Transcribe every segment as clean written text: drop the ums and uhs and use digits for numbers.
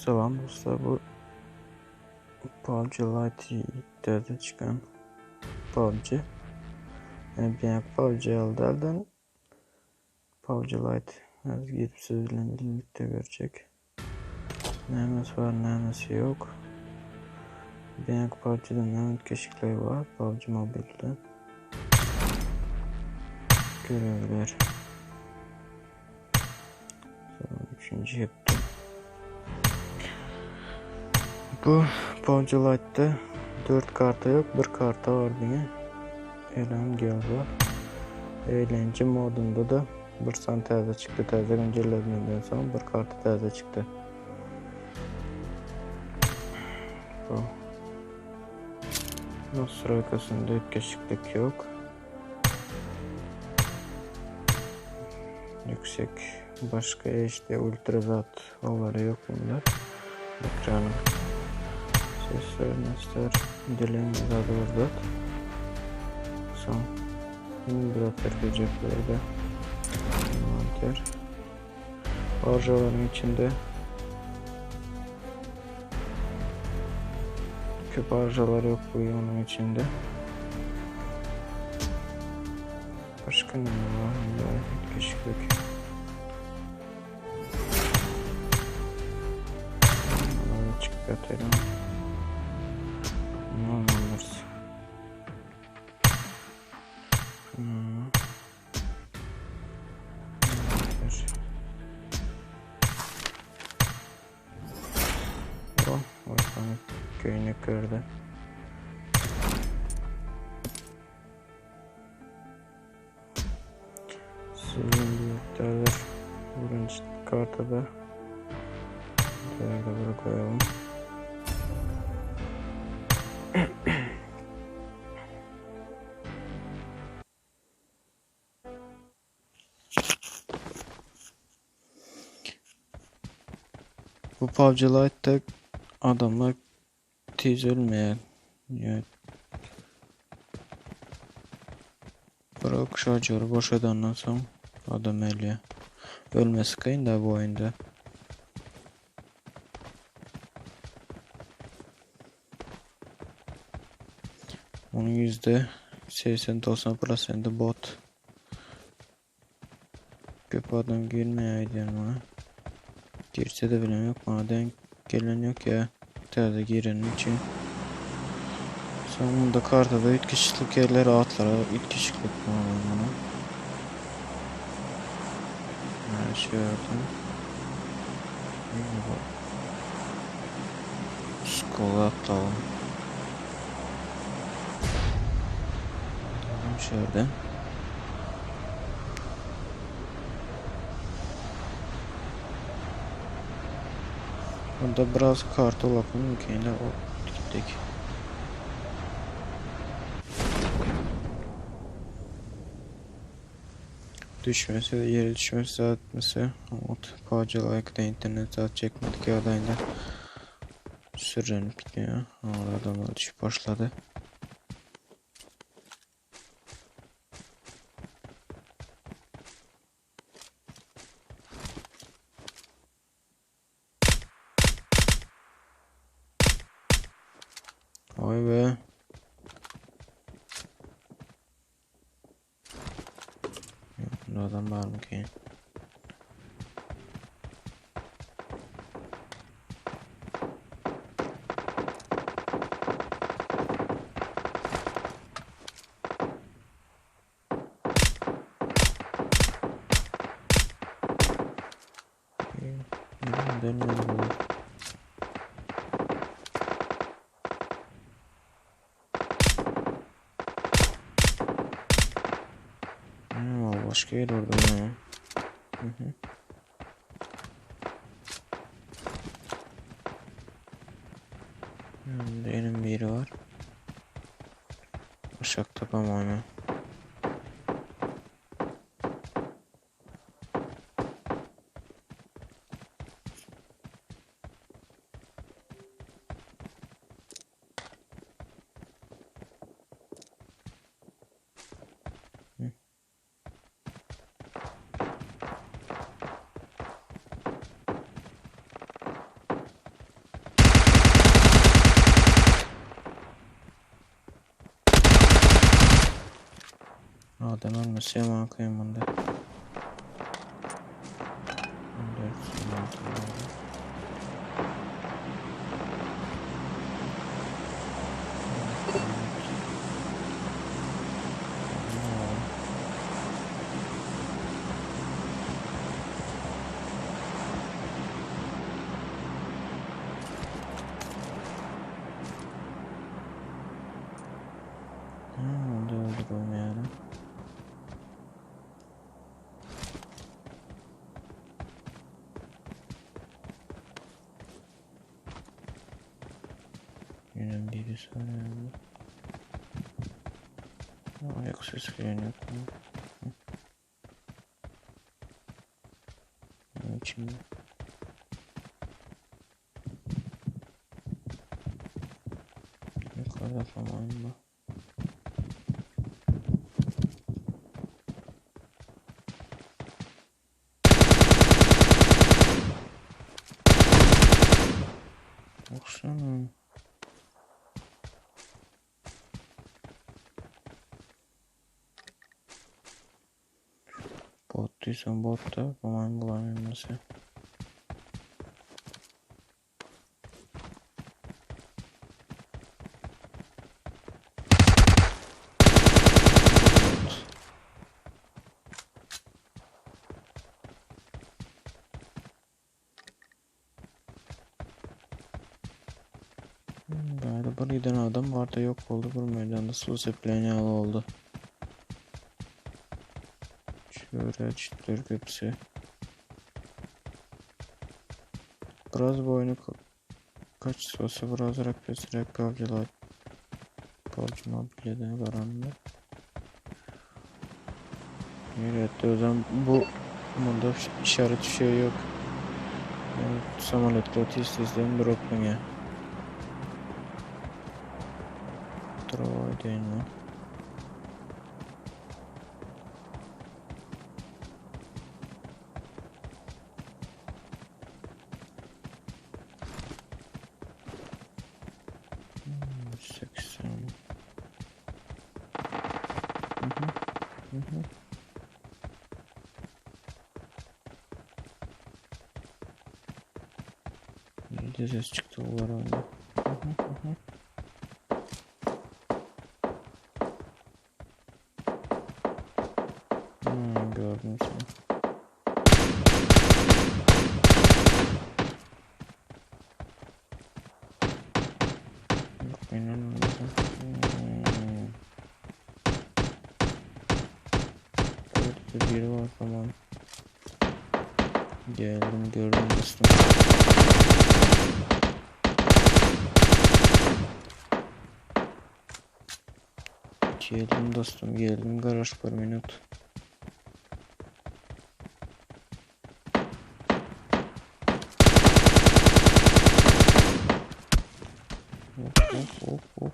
Salam dostlar bu PUBG Lite täze çykan PUBG. Yani bir PUBG ýaly PUBG Lite häzir girip siz bilen birlikde görjek. Nämesi bar, nämesi ýok. Beýanky PUBG-den näme üýtgeşikler bar PUBG Mobile-de. Görevler. Üçünji hepde. Bu PUBG Lite'de 4 karta yok, bir karta var diňe. Elan gel var. Eğlence modunda da bir san täze çykdy. Täze güncellemeden soň bir karta täze çykdy. Bu Nastroykasynda üýtgeşiklik ýok. Yüksek başga HD ultra zat olary ýok bunda. Ekranyň sesler, mesler, dilen zady bir zat. Soň bir zatlar gelecek bu ýerde. Envanter. Barjalaryň içinde köp arjalar yok bu onun içinde. Başka ne var? Bunda küçüklük. Çıkıp atalım. Ne alırız? Hmm. Oh, ortadan köyünü kırdı. Sizin büyüklerdir. Birinci kartada. Diğer de buraya koyalım. Bu PUBG Lite'da adamlar tez ölmeýär. Ýa Birak şarjöri boşadandan soň adam ölýär. Ölmesi kyn da bu oýunda. Onuň %80-90 prosenti bot. Köp adam girmeýär öýdýän muňa. Girse-de bilen ýok, maňa denk gelen ýok ýa täze girenim üçin. Soň munda kartada üýtgeşiklik ýerler, atlara üýtgeşiklik bar munuň. Näme şu ýerden? Şkola atlalım. Tamam şu ýerden. Bunda biraz karta ulakmy mümkin o gittik. Düşmese de yere düşmese atmasa ot pacalaykda internet zat çekmedik ýagdaýynda sürlenip gitýär. Orada adamlar düşüp başlady. Vay be. Bunda adam var mı ki? Dönmedi bu. Hmm, başka yer orada ya. Hı hı. Benim biri var. Aşak tapamam. Adam ölmesi ýaman kyn munda. 14, Ha, onda öldürülmeýär. Ýene birisi var herhalde. Ayak sesi falan yok mu? Ne içinde? Yukarıda falan mı? Baksana. Bot diýsem bot da, bu bulan emmesi. Bot. Bäri bir giden adam bardy ýok boldy bir meýdanda suw sepilen ýaly boldy. Çöre çitler köpüsi. Biraz bu oyunu kaçtı birazrak pesräk PUBG Lite PUBG Mobile'den garanda. Evet özem bu bunda işaret şey yok. Yani samolyotda tez tezden droplanýar. Drop edýän. 80. Mhm. Neydi ses çıktı bu arada? Hı. Gördüm seni. Yok benim. Burada biri var tamam. Geldim gördüm dostum. Geldim dostum geldim garaj bir minut. Hop hop hop hop.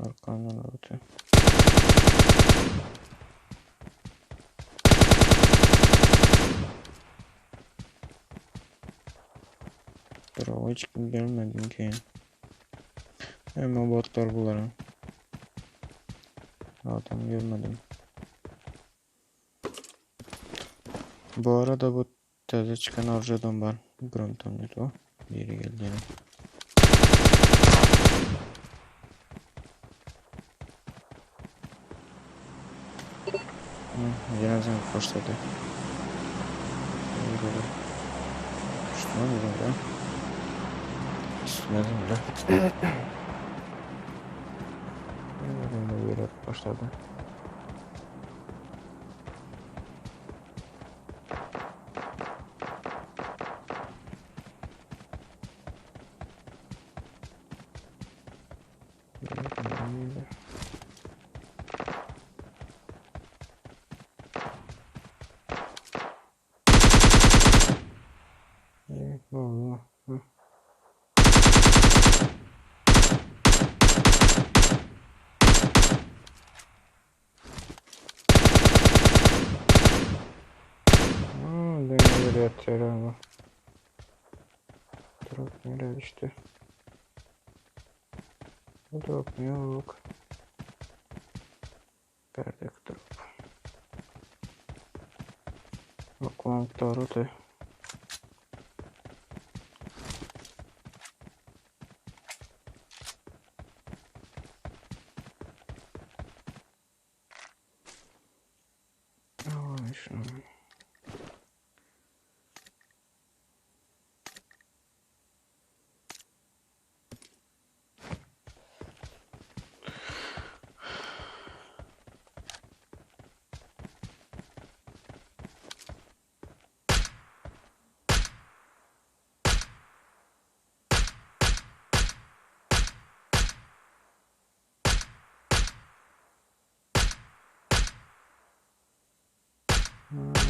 Arkamdan öldü. Dur hiç görmedim ki. Hemen botlar bularım. Adam görmedim. Bu arada bu täze çıkan arjadan var. Granton o. Biri geldi yine. Yine sen başladı. Üstüne mi lan? Üstüne mi lan? Yine başladı. Evet, vallahi. Hı. Aa, nereye atıyor ama. Drop nereye düştü? Bu drop yok. Bärdäki drop. Akma mukdary öte. Aý, şunu.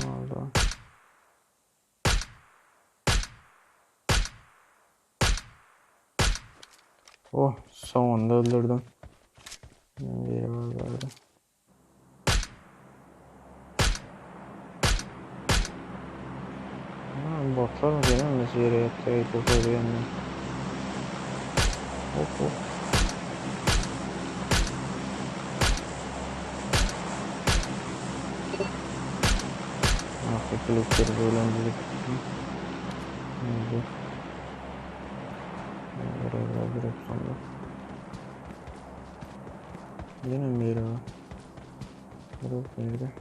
Oldu. Oh, sonunda öldürdüm. Biri var böyle. Ha, botlar mı gene mi yere yattı? Bu böyle yanıyor. Hop hop. Ah, klipleri eğlenceli. Oldu. Buraya bir sonra. Yine mi yeri var? Drop nerede?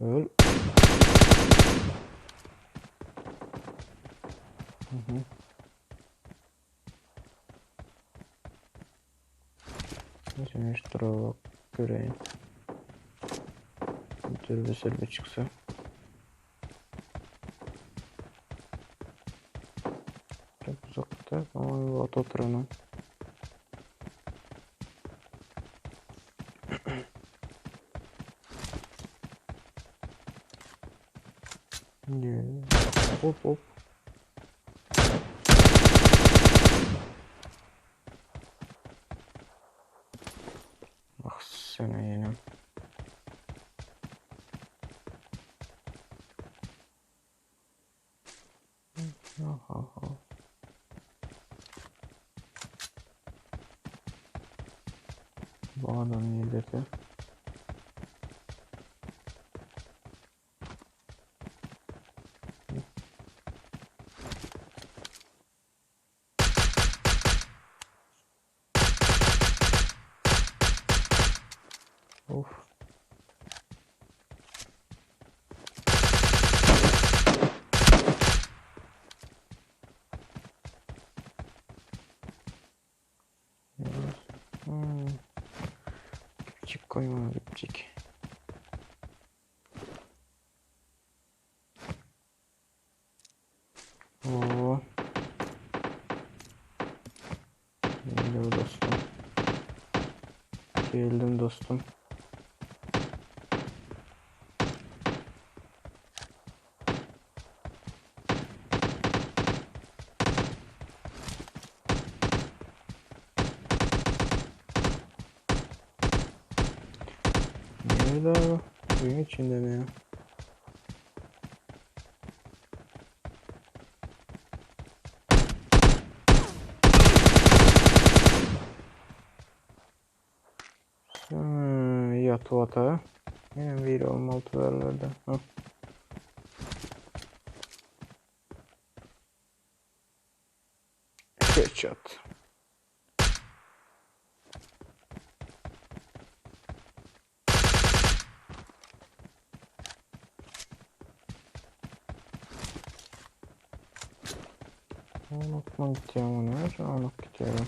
Öl. Hı hı. Şimdi şu drop'a göreyim. Dürbü sürbü çıksa. Çok uzakta ama bir bot oturanın. Hop hop. Ah sene yenim. Aha. Bu adam nerede? Of. Hmm. Küçük koyma küçük. Oo. Geldim dostum. Geldim dostum. Nerede abi? Suyun içinde mi ya? Yatı ata. Yine bir olmalı tuvarlarda. Ha. Headshot. Unutma gidiyorum onu. Unut gidiyorum.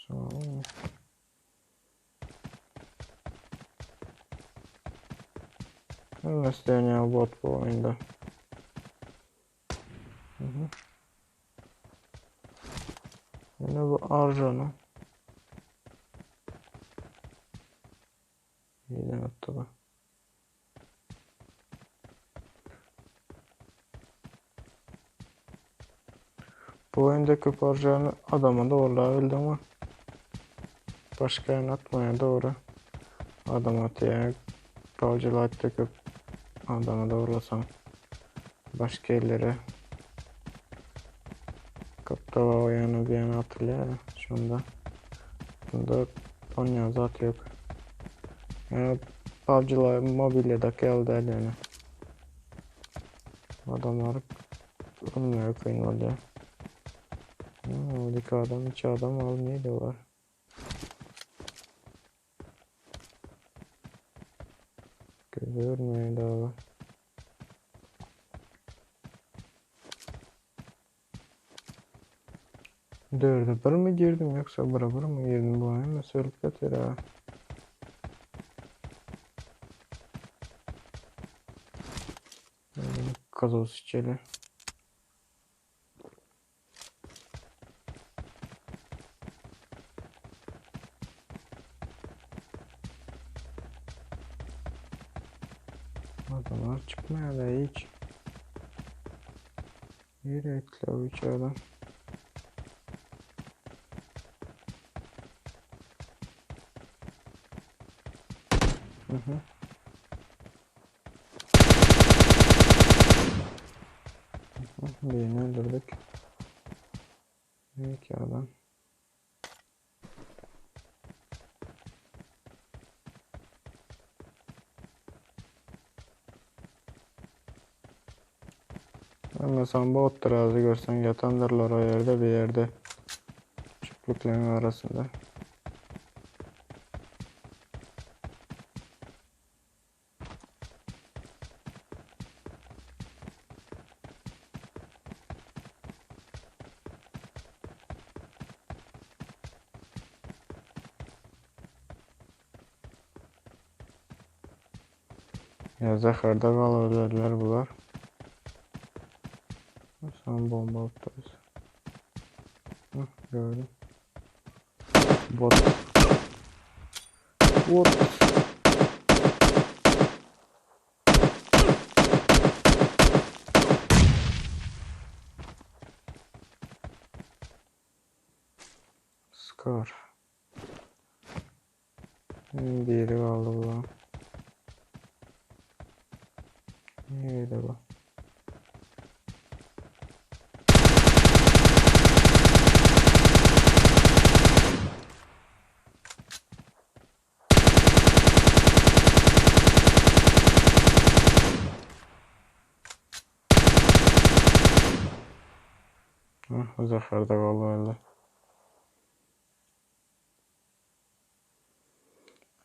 Sağ Ölmez ya bot bu oyunda. Hı hı. Yine bu Arjan'ı. Yine attı bu. Bu oyunda köp Arjan'ı adama da vallahi öldü ama. Başga ýana atmaýar dogry. Adam atýar. PUBG Lite'da köp adama dogurlasaň başga ýerlere köp dawa o ýana bu ýana atylýar. Şonda bunda onýan zat ýok. Ýa PUBG Lite mobilýadaky ýaly däl ýöne. Adamlar ölmegi kyn bolýar. Iki adam, üç adam al neydi var? Görmeýär daha. Dörde bir mi girdim yoksa bire bir mi girdim bu hemen söylüp getir ha. Gazoz içelim. Adamlar çykmaýar da hiç. Nereye gittiler bu üç adam? Hı hı. Birini öldürdük. İki adam. Mesela bu ottur görsen yatandırlar o yerde bir yerde. Çöplüklerin arasında. Ya zəxərdə qalırlar bunlar. Sen bomba atlarız. Hah, gördüm. Bot. Bot. Scar. Biri kaldı bu. Nerede bu? Hah, Zafer'de kaldı öyle.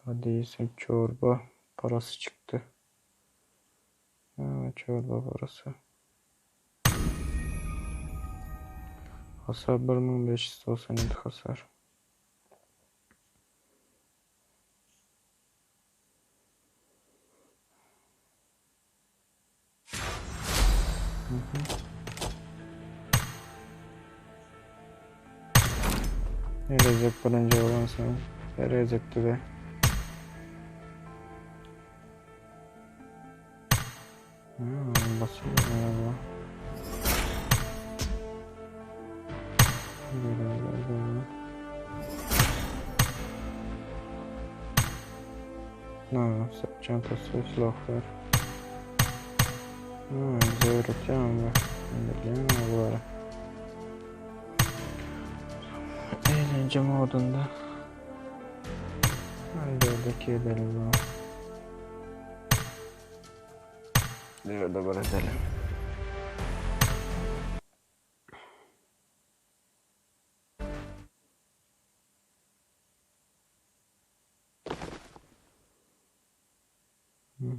Hadi iyisin çorba parası çıktı. Ha, çorba parası. Hasar 1597 hasar. Hı hı. Recep birinci olan sen. Recep'ti de. Basın ya. Na, sırt çantası, silahlar. Ha, bize öğretiyor ama ben biliyorum bunları. Eğlence modunda. Hadi dördeki edelim bu. Dörde bir edelim.